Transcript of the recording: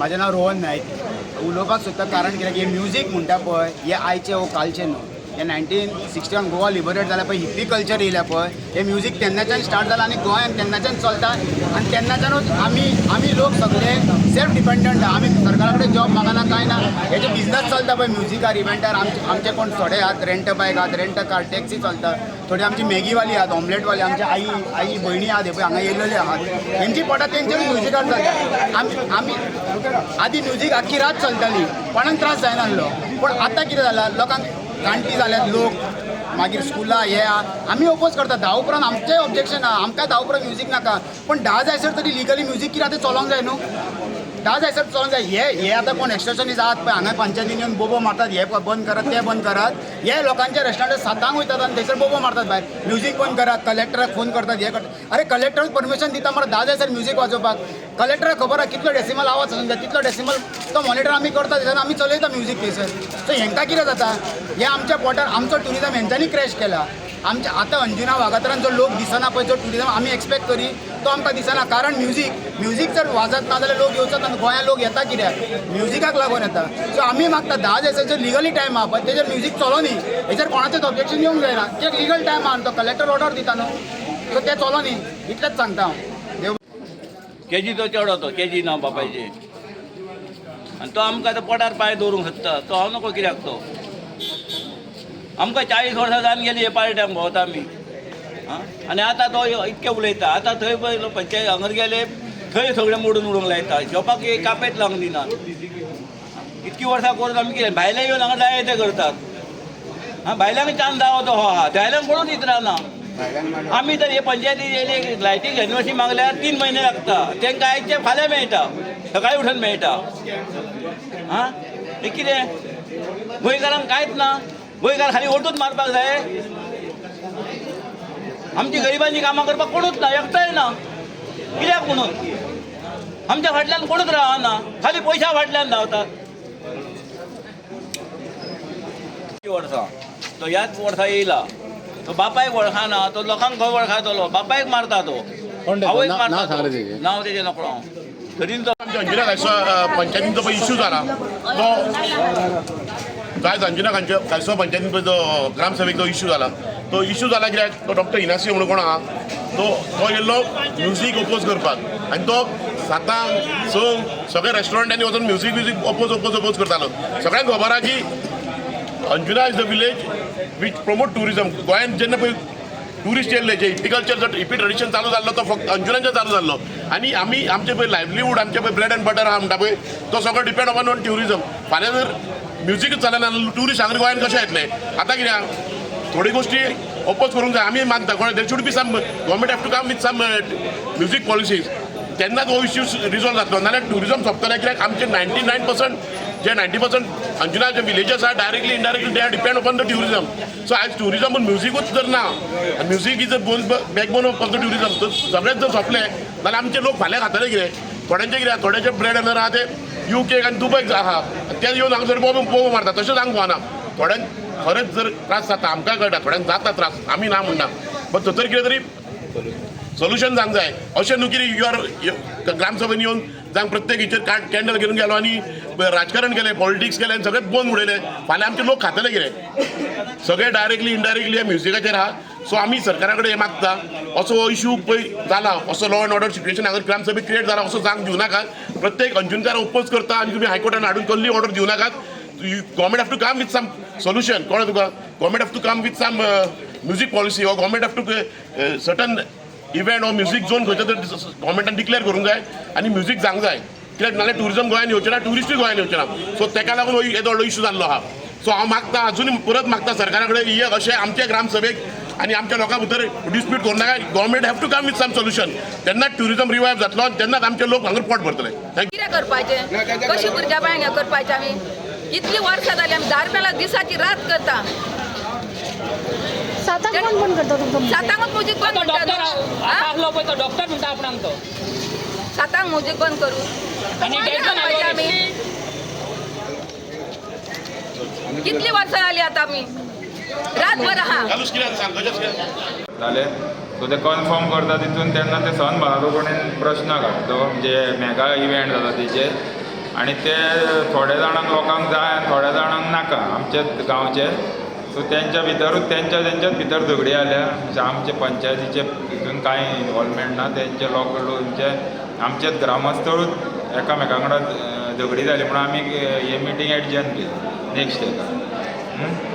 म्हाजें नांव रोहन नायक. उलोवपाक सोदता, कारण कित्याक हें म्युजीक म्हणटा पळय, हें आयचें वो कालचें न्हू. हें 1961 गोवा लिबरेट जाल्या पळय, हिप्पी कल्चर येयल्या पळय, हें म्युजीक तेन्नाच्यान स्टार्ट जालां आनी गोंयांत तेन्नाच्यान चलता आनी तेन्नाच्यानूच आमी लोक सगळे सेल्फ डिपेंडंट. आमी सरकारा कडेन जॉब मागना, कांय ना. हेजे बिजनस चलता पळय म्युजिकार, इव्हेंटार. आमचे कोण थोडे आहात रेंट बायक आहात, रेंट कार, टॅक्सी चलता. थोडी आमची मॅगीवाली आहात, ऑमलेटवाले, आमचे आई आई भयणी आहात, हे पळय हांगा येयलेले आहात, हेंची पोटां तेंचे म्युजिकार चलता. आमी आदी म्युजीक आख्खी रात चलताली, कोणाक त्रास जायनासलो. पूण आतां कितें जालां, लोकांक जाणटी जाल्यात लोक, मागीर स्कुलां हे आहा. आमी ओपोज करता. 10 उपरांत आमचेंय ऑब्जेक्शन आहा. आमकां 10 उपरांत म्युजीक नाका, पूण 10 जायसर तरी लिगली म्युजीक कितें आतां चलोंक जाय न्हू. 10 जायसर चलोंक जाय. हे हे आतां कोण एक्स्ट्रेशनीस आहात पळय हांगा पंचायतीन येवन बोबो मारतात, हे बंद करात, ते बंद करात. हे लोकांच्या रेस्टॉरंटार 7ांक वयतात आनी थंयसर बोबो मारतात भायर, म्युजीक बंद करात, कलेक्टराक फोन करतात, हे करतात. अरे, कलेक्टरूच परमिशन दिता मरे 10 जायसर म्युजीक वाजोवपाक. कलेक्टराक खबर आहा कितलो डेसिमल आवाज आसूंक जाय, तितलो डेसिमल तो मॉनिटर आमी करता थंयसर, आमी चलयता म्युजीक थंयसर. सो हेंकां कितें जाता, हे आमच्या पोटार आमचो ट्युरिजम हेंच्यांनी क्रॅश केला. आमच्या आतां अंजुना वागातरान जो लोक दिसना पळय, जो ट्युरिजम आमी एक्सपेक्ट करी तो आमकां दिसना, कारण म्युजीक म्युजीक जर वाजत ना जाल्यार लोक येवचो ना. गोंयांत लोक येता कित्याक? म्युजिकाक लागून येता. सो आमी मागता, 10 जायसर लिगली टायम आहा पळय, तेजेर म्युजीक चलो न्ही. हेजेर कोणाचेच ऑब्जेक्शन येवंक जायना, कित्याक लिगल टायम आहा आनी तो कलेक्टर ऑर्डर दिता न्हू. सो तें चलो न्ही, इतलेंच सांगता हांव. देव. केजी तो चेडो, तो केजी नांव बापायचें आनी तो आमकां आतां पोटार पांय दवरूंक सोदता. तो हांव नको कित्याक तो आमकां 40 वर्सां जावन गेली हे पार्ट्यांक भोंवता आमी. आं, आनी आतां तो इतकें उलयता. आतां थंय पळय, पंचायत हांगर गेले, थंय सगळें मोडून उडोवंक लायता, शॉपाक एक कापेत लावंक दिना. इतकीं वर्सां करून आमी कितें? भायले येवन हांगा जाय ते करतात. आं, भायल्यांक चान्स दावो तो हो आहा, भायल्यांक कोणूच इतराना. आमी तर हे पंचायती येयले, लायटी एनओसी मागल्यार 3 म्हयने लागता. तांकां आयचे फाल्यां मेळटा, सकाळी उठून मेळटा. आं, हें कितें? गोंयकारांक कांयच ना. गोंयकार खाली वोटूच मारपाक जाय. आमची गरिबांची कामां करपाक कोणूच ना, एकटोय ना. कित्याक म्हणून आमच्या फाटल्यान कोणूच रावना, खाली पयशा फाटल्यान धांवतात. वर्सां तो ह्याच वर्सा येयला. तो बापायक वळखाना, तो लोकांक खंय वळखातलो? बापायक मारता तो. कोण ते? आवयक नाव मारता सांगलें तो. तेजें. नांव तेजें नकळो हांव. तरी तो आमच्या अंजुना खायसो पंचायतींचो पळय इश्यू जाला तो जायत, अंजुना खायसो पंचायतीन पळय जो ग्रामसभेक जो इश्यू जाला, तो इश्यू जाला कित्याक, तो डॉक्टर इनासी म्हणून कोण आहा, तो तो येयल्लो म्युजीक ओपोज करपाक आनी तो 7ांक 6ंक सगळे रेस्टॉरंटांनी वचून म्युजीक ओपोज ओपोज ओपोज करतालो. सगळ्यांक खबर आहा की Anjuna is the village which promote tourism. गोंयांत जेन्ना पळय ट्युरिस्ट येयल्ले, जे हिप्पी कल्चर, जो हिप्पी ट्रेडिशन चालू जाल्लो, तो फक्त अंजुनाच्यान चालू जाल्लो. आनी आमी आमचे पळय लायवलीहूड, आमचे पळय ब्रेड एंड बटर आहा म्हणटा पळय, तो सगळो डिपेंड ऑन ऑन ट्युरिजम. फाल्यां जर म्युजिकूच चलना, ट्युरिस्ट हांगा गोंयांत कशें येतले? आतां कितें आहा, थोडी गोश्टी ओपोज करूंक जाय. आमी मानता कोण, there should be some, government have to come with some music policies, तेन्नाच हो इश्यू रिजॉल्व जातलो. नाल्यार ट्युरिजम सोंपतलें, कित्याक आमचे 99% जे 90% अंजुना जे विलेजस आहा, directly, indirectly they are depend upon the tourism. So आयज ट्युरिजम म्युजिकूच जर ना, music is a bone backbone of the tourism, तर सगळेच जर सोंपले जाल्यार आमचे लोक फाल्यां खातले कितें? थोड्यांचे कितें, थोड्यांचे ब्रेड अर्नर आहा, ते युके आनी दुबयक आहा, ते येवन हांगासर बोबो बोबो मारता. तशेंच हांगा गोवाना थोड्यांक खरेंच जर त्रास जाता, आमकां कळटा थोड्यांक जाता त्रास, आमी ना म्हणना, बट थंयसर कितें तरी सोल्युशन जावंक जाय. अशें न्हू की you are ग्रामसभेन येवन जावं प्रत्येक हेचेर कॅन्डल घेवन गेलो आनी राजकारण केलें, पॉलिटिक्स केलें आनी सगळें बंद उडयलें. फाल्यां आमचे लोक खातले कितें? सगळे डायरेक्टली इनडायरेक्टली म्युजिकाचेर आहा. सो आमी सरकारा कडेन हें मागता, असो हो इशू पळय जाला, असो लॉ एंड ऑर्डर सिट्युएशन हांगा ग्रामसभेक क्रिएट जाला, असो जावंक दिवं नाकात. प्रत्येक अंजुनकार ओपोज करता आनी तुमी हायकोर्टान हाडून कसली ऑर्डर दिवं नाकात. Government have to come with some solution. कळ्ळें तुका? Government have to come with some music policy or government have to certain event or music zone खंयचो तरी गव्हर्मेंटान डिक्लेअर करूंक जाय आनी म्युजीक जावंक जाय, कित्याक नाल्यार ट्युरिजम गोंयान येवचें ना, ट्युरिस्टूय गोंयान येवचें ना. सो तेका लागून हो येदो व्हडलो इशू जाल्लो आहा. सो हांव मागता, अजूनय परत मागता सरकारा कडेन, हे अशें आमच्या ग्रामसभेक आनी आमच्या लोकां भितर डिस्प्यूट करूं नाका. Government have to come with some solution, तेन्नाच ट्युरिजम रिवायव जातलो आनी तेन्नाच आमचे लोक हांगा पोट भरतले. Thank you. कितें करपाचें? कशी भुरग्यां बाळ्यांक हें करपाचें आमी? इतली वर्सां जाली, आमी 10 रुपयाला दिसाची रात करता. 7ांक कोण बंद करता तुमकां? 7ांकूच म्युजीक बंद तो म्हणटा डॉक्टर न्हू. आतां आसलो पळय, तो डॉक्टर म्हणटा आपणाक तो. 7ांक म्युजीक बंद करू. आनी कितें टेन्शन. करपाचें आमी? कितली वर्सां जाली आतां आमी रातभर आहा. चालूच कितें सांग, कशेंच कितें जालें, सो ते कन्फर्म करता तितून. तेन्ना ते सन बाळारो कडेन प्रश्न काडटा, म्हणजे मेगा इव्हेंट जाता तेजेर. आनी ते थोड्या जाणांक लोकांक जाय आनी थोड्या जाणांक नाका आमचे गांवचे. सो तेंच्या भितरूच तेंच्या तेंच्याच भितर झगडी जाल्या. म्हणजे आमचे पंचायतीचे हितून कांय इनवॉल्वमेंट ना. तेंचे लोक म्हणजे आमचेच ग्रामस्थळूच एकामेकां वांगडा झगडी जाली म्हणून आमी हे मिटींग एडजर्न केली नेक्स्ट हेका.